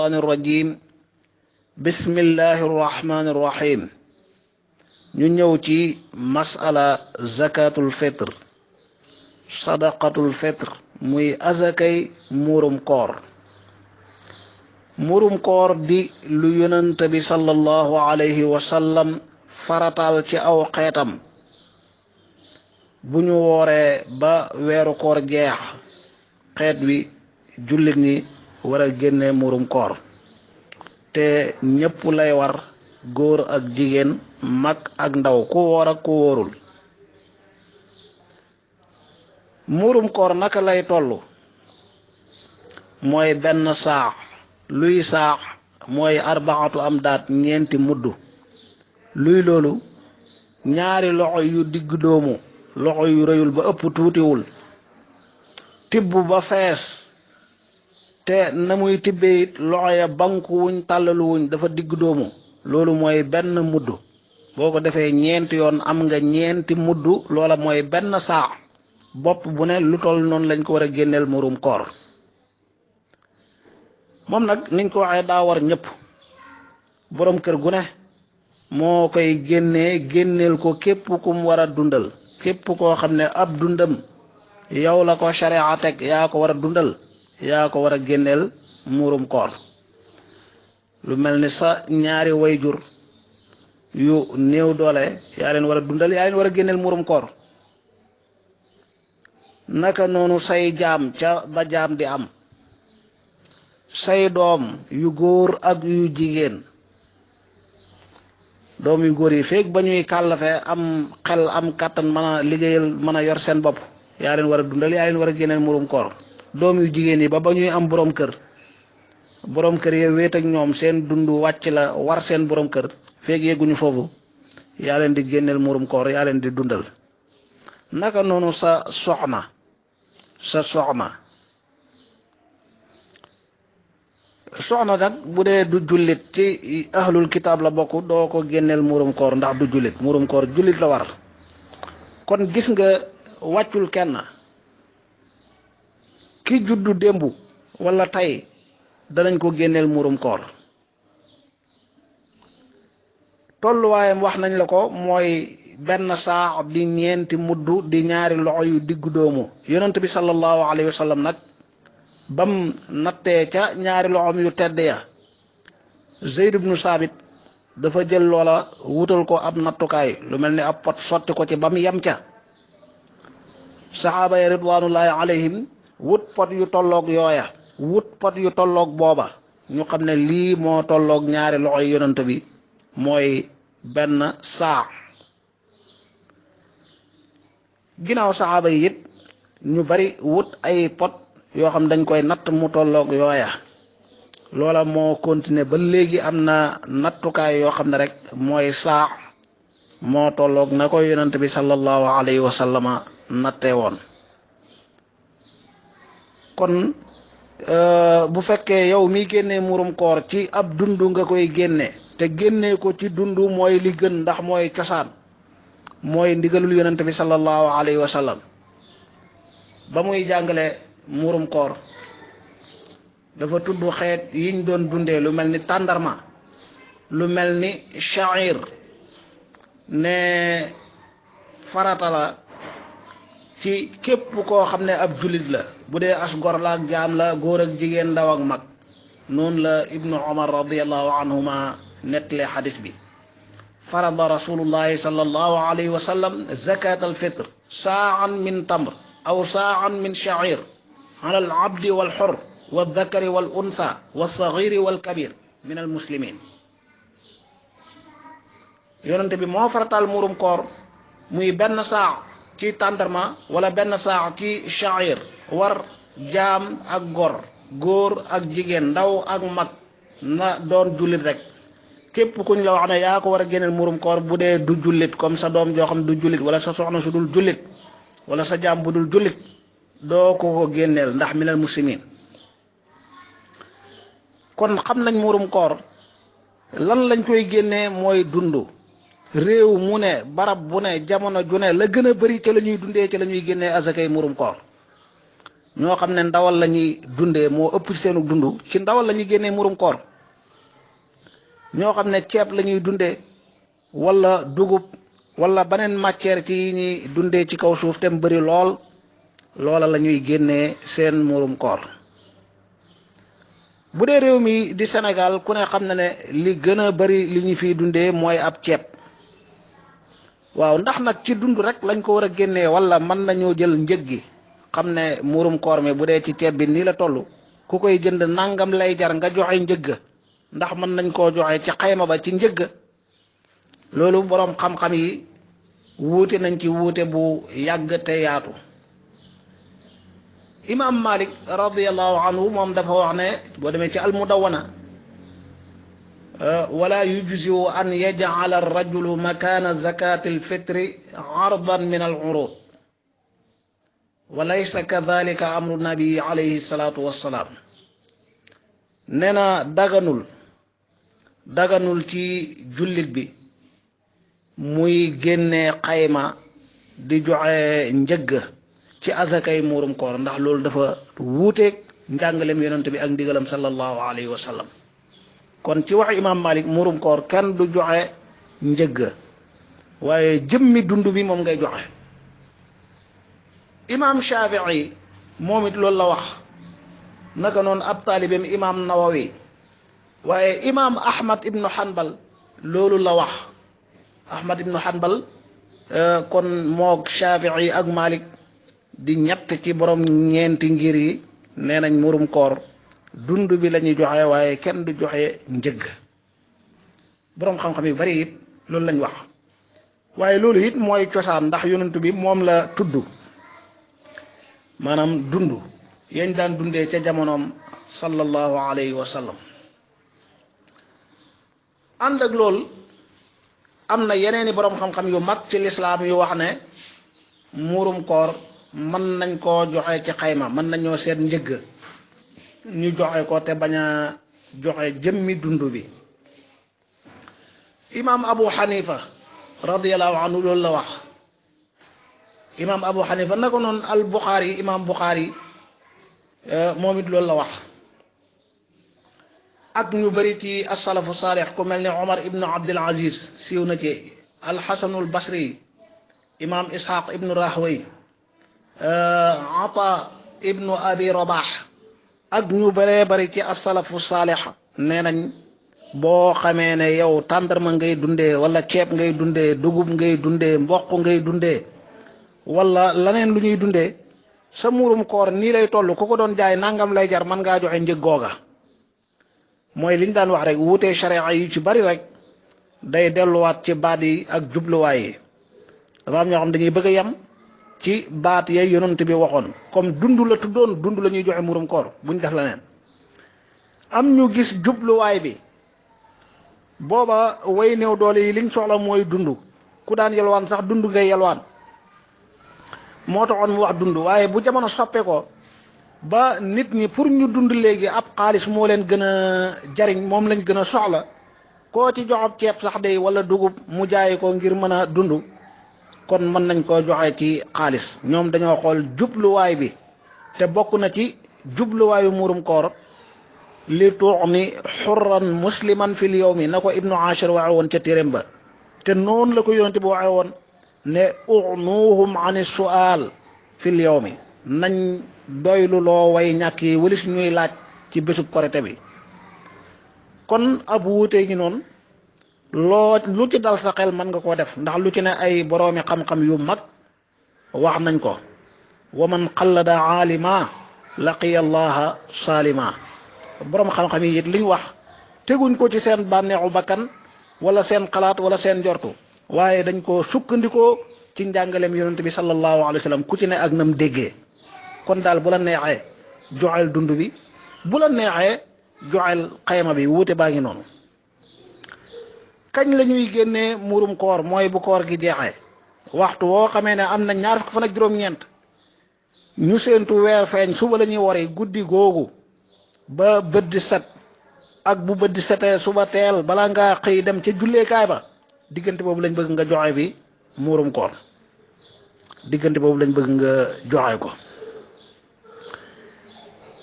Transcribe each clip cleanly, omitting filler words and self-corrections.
الرجيم بسم الله الرحمن الرحيم ñu ñëw ci masala zakatul fitr sadaqatul fitr muy azakay murum koor di lu yonent bi sallallahu alayhi wa sallam faratal ci aw xeetam bu ñu wooree ba weeru koor jeex xeet wi jullit ñi war a génne murum koor te ñépp lay war góor ak jigéen mag ak ndaw ku woor ak ku wóorul murum koor naka lay tollu mooy benn saax luy saax mooy arbaatu am daat ñeenti mudd luy loolu ñaari loxo yu digg doomu loxo yu rëyul ba ëpp tuutiwul tibb ba fees te na muy tibbee it loxo ya banku wuñ tàllalu wuñ dafa digg doomu loolu mooy benn mudd boo ko defee ñeenti yoon am nga ñeenti mudd loola mooy benn saax bopp bu ne lu toll noonu lañ ko war a génneel murum koor moom nag niñ ko waxee daa war ñëpp boroom kër gu ne moo koy génneel ko képp kum war a dundal képp koo xam ne ab dundam yow la ko sharia teg yaa ko war a dundal yaa ko war a génneel murum koor lu mel ni sa ñaari wayjur yu néew doole yaa leen war a dundal yaa leen war a génneel murum koor naka noonu say jaam ca ba jaam di am say doom yu góor ak yu jigéen doom yu góor yi feek ba ñuy kàllafe am xel am kàttan mën a liggéeyal mën a yor seen bopp yaa leen war a dundal yaa leen war a génneel murum koor doom yu jigéen yi ba ñuy am boroom kër ya wéet ak ñoom seen dund wàcc la war seen boroom kër feek yegguñu foofu yaa leen di génneel murum koor yaa leen di dundal naka noonu sa soxna nag bu dee du jullit ci ahlul kitaab la bokk doo ko génneel murum koor ndax du jullit murum koor jullit la war kon gis nga wàccul kenn ki juddu démb walla tey danañ ko génneel murum koor tolluwaayam wax nañ la ko mooy benn saax di ñeenti mudd di ñaari loxo yu diggu doomu yonent bi sallallahu alayhi wa sallam nag bam nattee ca ñaari loxom yu tedd ya Zeyd ibnu Saabit dafa jël loola wutal ko ab nattukaay lu mel ni ab pot sotti ko ci bam yem ca saxaaba ya ridwanullahi alayhim wut pot yu tolloog yooya wut pot yu tolloog booba ñu xam ne lii moo tolloog ñaari loxo yi yonent bi mooy benn saax ginnaaw saxaaba yi it ñu bari wut ay pot yoo xam dañ koy natt mu tolloog yooya loola moo continuer ba léegi am na nattukaay yoo xam ne rek mooy saax moo tolloog na ko yonent bi sallallahu alayhi wa sallama nattee woon kon bu fekkee yow mi génnee murum koor ci ab dund nga koy génne te génnee ko ci dund mooy li gën ndax mooy cosaan mooy ndigalul yonent bi sallallahu alayhi wa sallam ba muy jàngale murum koor dafa tudd xeet yiñ doon dundee lu mel ni tàndarma lu mel ni sha'ir ne farata la ci képp koo xam ne ab jullit la bu dee as gor la ak jaam la góor ak jigéen ndaw ak mag noonu la ibnu omar radiallahu anhuma nettale xadis bi farada rasulullahi sallallahu alayhi wa sallam zakat alfitr saa'an min tamr aw saa'an min sha'ir ala al abdi wal xur wal dakari wal unsa wal saghiri wal kabir min al muslimin yonente bi moo farataal murum koor muy benn saax ci tàndarma wala benn saax ci sha'ir war jaam ak gor góor ak jigéen ndaw ak mag na doon jullit rek képp kuñ la wax ne yaa ko war a génneel murum koor bu dee du jullit comme sa doom joo xam du jullit wala sa soxna su dul jullit wala sa jaam bu dul jullit doo ko génneel ndax minal muslimin kon xam nañ murum koor lan lañ koy génnee mooy dund réew mu ne barab bu ne jamono ju ne la gën a bari ca la ñuy dundee ca la ñuy génnee azakay murum koor ñoo xam ne ndawal la ñuy dundee moo ëpp ci seenu dund ci ndawal la ñuy génnee murum koor ñoo xam ne ceeb la ñuy dundee wala dugub wala beneen matière ci yi ñuy dundee ci kaw suuf te mu bëri lool loola la ñuy génnee seen murum koor bu dee réew mi di Sénégal ku ne xam na ne li gën a bari li ñu fiy dundee mooy ab ceeb waaw ndax nag ci dund rek lañ ko war a génnee wala mën nañoo jël njëg gi xam ne murum koor mi bu dee ci ceeb bi nii la toll ku koy jënd nangam lay jar nga joxe njëgg ndax mën nañ koo joxe ci xayma ba ci njëgg loolu boroom xam-xam yi wuute nañ ci wuute bu yàgg te yaatu imam Malik radiyallahu anhu moom dafa wax ne boo demee ci almudawana wala yujziu an yaj'ala ar-rajulu makana zakati al-fitri ardan min al-urud wa laysa kadhalika amru nabi alayhi salatu wassalaam nee na daganul ci jullit bi muy génne xayma di joxe njëgg ci azakay muurum koor ndax loolu dafa wuuteeg njàngalem yonent bi ak ndigalam sallallahu alayhi wa sallam kon ci wax imam Malik muurum koor kenn du joxe njëgg waaye jëmmi dund bi moom ngay joxe imam Shafii moom it loolu la wax naka noonu ab taalibeem imam Nawawi waaye imam Ahmad ibnu Hanbal loolu la wax Ahmad ibnu Hanbal kon moog Shafii ak Malik di ñett ci borom ñeenti ngir yi nee nañ murum koor dund bi la ñuy joxe waaye kenn du joxe njëgg borom xam-xam yu bari it loolu lañ wax waaye loolu it mooy cosaan ndax yonent bi moom la tudd maanaam dund yañ daan dundee ca jamonoom sallallahu alayhi wa sallam ànd ak loolu am na yeneeni borom xam-xam yu mag ci lislaam yu wax ne muurum koor mën nañ koo joxe ci xayma mën nañoo seet njëgg ñu joxe ko te bañ a joxe jëmmi dund bi imaam Abu Hanifa radiyallahu anhu loolu la wax imaam Abu Hanifa naka noonu al Buxaari imaam Buxaari moom it loolu la wax ak ñu bari ci as-salafu saalix ku mel ne Omar ibnu Abdul Aziz siiw na ci al-Hasanul Basri imaam Ishaq ibnu Rahway Ata ibnu Abi Rabah ak ñu baree bari ci as-salafu saalix nee nañ boo xamee ne yow tàndarma ngay dundee wala ceeb ngay dundee dugub ngay dundee mboq ngay dundee wala laneen lu ñuy dundee sa muurum koor nii lay toll ku ko doon jaay nangam lay jar mën ngaa joxe njëg googa mooy liñ daan wax rek wuutee sharia yu ci bari rek day delluwaat ci baat yi ak jubluwaay yi dafa am ñoo xam dañuy bëgg a yem ci baat yay yonent bi waxoon comme dund la tuddoon dund la ñuy joxe muurum koor buñ def la neen am ñu gis jubluwaay bi booba way néew doole yi liñ soxla mooy dund ku daan yelwaan sax dund ngay yelwaan moo taxoon mu wax dund waaye bu jamono soppe ko ba nit ñi pour ñu dund léegi ab xaalis moo leen gën a jariñ moom lañ gën a soxla koo ci jox ab ceeb sax day wala dugub mu jaay ko ngir mën a dund kon mën nañ koo joxe ci xaalis ñoom dañoo xool jubluwaay bi te bokk na ci jubluwaayu muurum koor li tu'ni xurran musliman fil yawmi na ko ibnu Ashir waxe woon ca téeréem ba te noonu la ko yonent bi waxe woon ne unuhum ani su'al fil yawmi nañ doylu loo way ñàkk yi walis ñuy laaj ci bésub korite bi kon ab wuute gi noonu loo lu ci dal sa xel mën nga koo def ndax lu ci ne ay boroomi xam-xam yu mag wax nañ ko wa man qallada aalima laqiya allaha salima boroom xam-xam yi it liñ wax teguñ ko ci seen bànneexu bakkan wala seen xalaat wala seen njortu waaye dañ ko sukkandikoo ci njàngaleem yonent bi sallallahu alayhi wa sallam ku ci ne ak nam déggee kon daal bu la neexee joxeel dund bi bu la neexee joxeel xayma bi wuute baa ngi noonu kañ la ñuy génnee muurum koor mooy bu koor gi jeexee waxtu woo xamee ne am na ñaar fukk fan ak juróom-ñeent ñu séentu weer feeñ suba la ñuy wari guddi googu ba bët di set ak bu bët di setee suba teel balaa ngaa xëy dem ca julleekaay ba diggante boobu lañ bëgg nga joxe fi muurum koor diggante boobu lañ bëgg nga joxe ko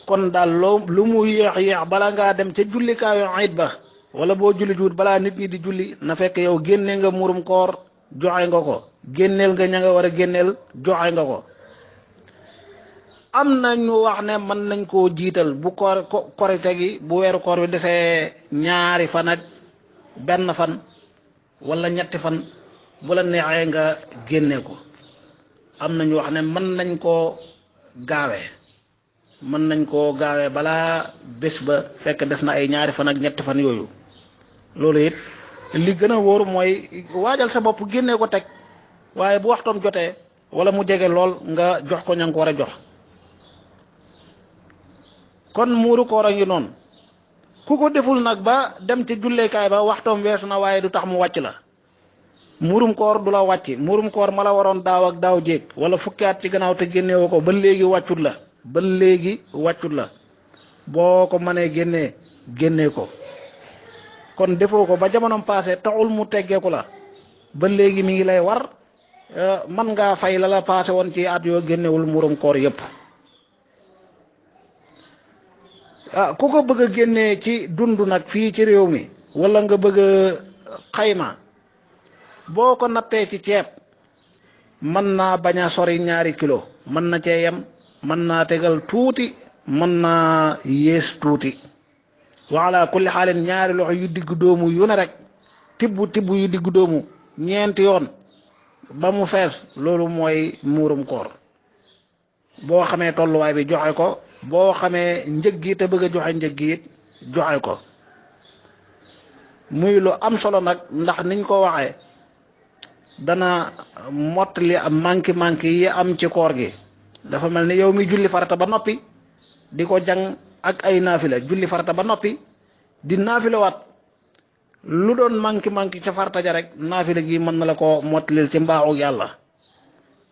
kon daal lu mu yéex bala ngaa dem ca jullikaayu ayit ba wala boo julli juut balaa nit ñi di julli na fekk yow génne nga murum koor joxe nga ko génneel nga ña nga war a génneel joxe nga ko. am nañu wax ne mën nañ koo jiital bu korite gi bu weeru koor bi desee ñaari fan ak benn fan wala ñetti fan bu la neexee nga génne ko. am nañu wax ne mën nañ koo gaawee balaa bés ba fekk des na ay ñaari fan ak ñetti fan yooyu. loolu it li gën a wóor mooy waajal sa bopp génne ko teg waaye bu waxtoom jotee wala mu jege lool nga jox ko ña nga ko war a jox. kon muuru koor a ngi noonu ku ko deful nag ba dem ci julleekaay ba waxtoom weesu na waaye du tax mu wàcc la. muurum koor du la wàcc muurum koor ma la waroon daaw ak daaw jéeg wala fukki at ci gannaaw te génneewoo ko ba léegi wàccut la boo ko mënee génnee ko. kon defoo ko ba jamonoom passé taxul mu teggeeku la ba léegi mi ngi lay war man ngaa fay la passé woon ci at yoo génnewul muurum koor yépp. ku ko bëgg a génnee ci dund nag fii ci réew mi wala nga bëgg a xayma boo ko nattee ci ceeb mën naa bañ a sori 2 kilo mën na cee yem mën naa tegal tuuti mën naa yées tuuti. wala kulli xaalin 2 loxo yu digg doomu yu ne rek tibb yu digg doomu 4 yoon ba mu fees loolu mooy muurum koor. boo xamee tolluwaay bi joxe ko boo xamee njëg gi te bëgg a joxe njëg gi it joxe ko. muy lu am solo nag ndax niñ ko waxee dana mottali am manki yi am ci koor gi. dafa mel ni yow mi julli farata ba noppi di ko jàng ak ay naafila julli farata ba noppi di naafilawaat lu doon manki ca farata ja rek naafila gi mën na la ko mottalil ci mbaaxu yàlla.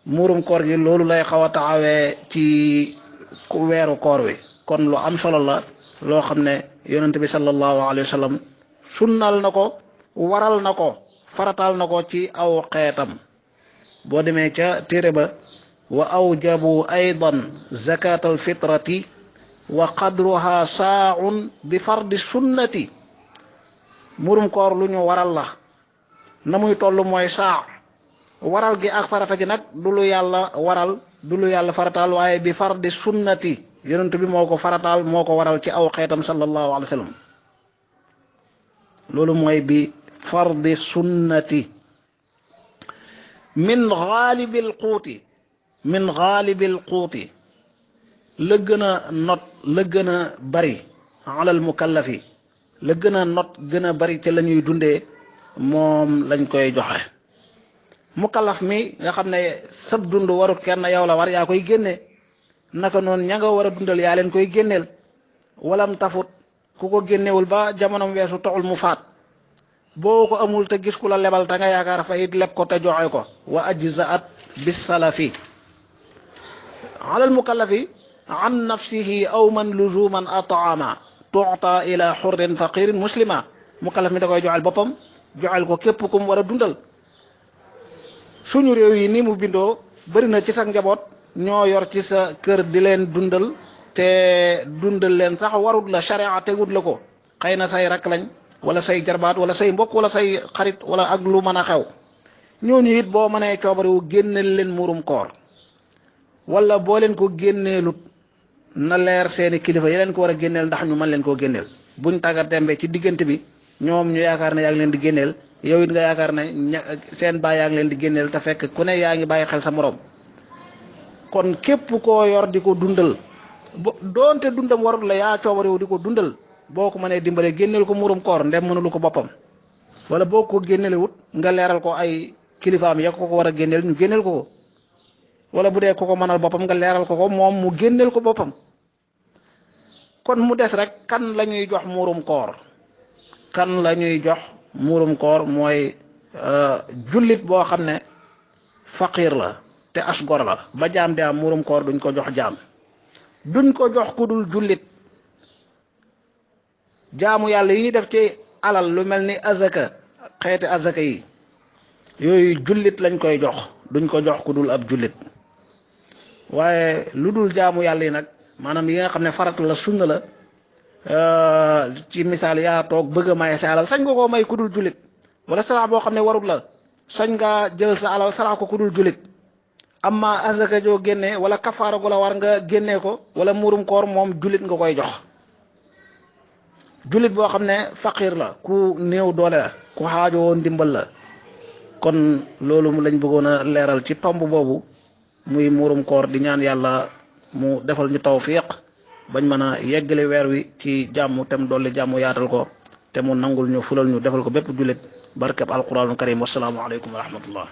muurum koor gi loolu lay xaw a taxawee ci weeru koor wi. kon lu am solo la loo xam ne yonent bi sallallahu alayhi wa sallam sunnal na ko waral na ko farataal na ko ci aw xeetam. boo demee ca téere ba wa awjabu aydan zakatal fitrati wa qadruha saaun bi fardi sunnati. muurum koor lu ñu waral la na muy toll mooy saa. waral gi ak farata ji nag du lu yàlla waral du lu yàlla farataal waaye bi fardi sunnati yonent bi moo ko farataal moo ko waral ci aw xeetam sallallahu alayhi wa sallam. loolu mooy bi fardi sunnati. min xaalibil quuti la gën a not la gën a bari alal mukallafi la gën a not gën a bari ca la ñuy dundee moom lañ koy joxe. mukallaf mi nga xam ne sab dund warut kenn yow la war yaa koy génne naka noonu ña nga war a dundal yaa leen koy génneel. walam tafut ku ko génnewul ba jamonom weesu taxul mu faat boo ko amul te gis ku la lebal te nga yaakaar fa it leb ko te joxe ko. wa ajzaat bis salafi alal mukallafi an nafsihi aw man luzuman ataama tuuta ila xurrin faqirin muslima. mukallaf mi da koy joxal boppam joxal ko képp ku mu war a dundal. suñu réew yi ni mu bindoo bari na ci sa njaboot ñoo yor ci sa kër di leen dundal te dundal leen sax warut la sharia tegut la ko. xëy na say rakk lañ wala say jarbaat wala say mbokk wala say xarit wala ak lu mën a xew. ñooñu it boo mënee coobarewu génneel leen muurum koor wala boo leen ko génneelut na leer seeni kilifa yi leen ko war a génneel ndax ñu mën leen koo génneel. buñ tàggat tembe ci diggante bi ñoom ñu yaakaar ne yaa ngi leen di génneel yow it nga yaakaar ne seen baay yaa ngi leen di génneel te fekk ku ne yaa ngi bàyyi xel sa morom. kon képp koo yor di ko dundal doonte dundam warut la yaa coobarewu di ko dundal boo ko mënee dimbale génneel ko muurum koor ndem mënulu ko boppam wala boo ko génnelewut nga leeral ko ay kilifaam ya ko war a génneel ñu génneel ko wala bu dee ko mënal boppam nga leeral ko moom mu génneel ko boppam. kon mu des rek kan la ñuy jox muurum koor. kan la ñuy jox muurum koor mooy jullit boo xam ne faqir la te asgor la ba jaam di am muurum koor duñ ko jox jaam. duñ ko jox ku dul jullit. jaamu yàlla yi ñu def ci alal lu mel ni azaka xeeti azaka yi yooyu jullit lañ koy jox duñ ko jox ku dul ab jullit. waaye lu dul jaamu yàlla yi nag maanaam yi nga xam ne farata la sunna la ci misaal yaa toog bëgg a maye sa alal sañ nga koo may ku dul julit wala sarax boo xam ne warul la sañ nga jël sa alal sarax ko ku dul julit amma azaka joo génne wala kafaara gu la war nga génnee ko wala muurum koor moom julit nga koy jox julit boo xam ne faqir la ku néew doole la ku xaajoo ndimbal la kon loolu lañ bëggoon a leeral ci tomb boobu muy muurum koor di ñaan yàlla mu defal ñu tawfiq bañ mën a yeggale weer wi ci jàmm tem dolli jàmm yaatal ko te mu nangul ñu fulal ñu defal ko bépp julit barkeb alquranul karim wassalaamu aleykum wa rahmatullah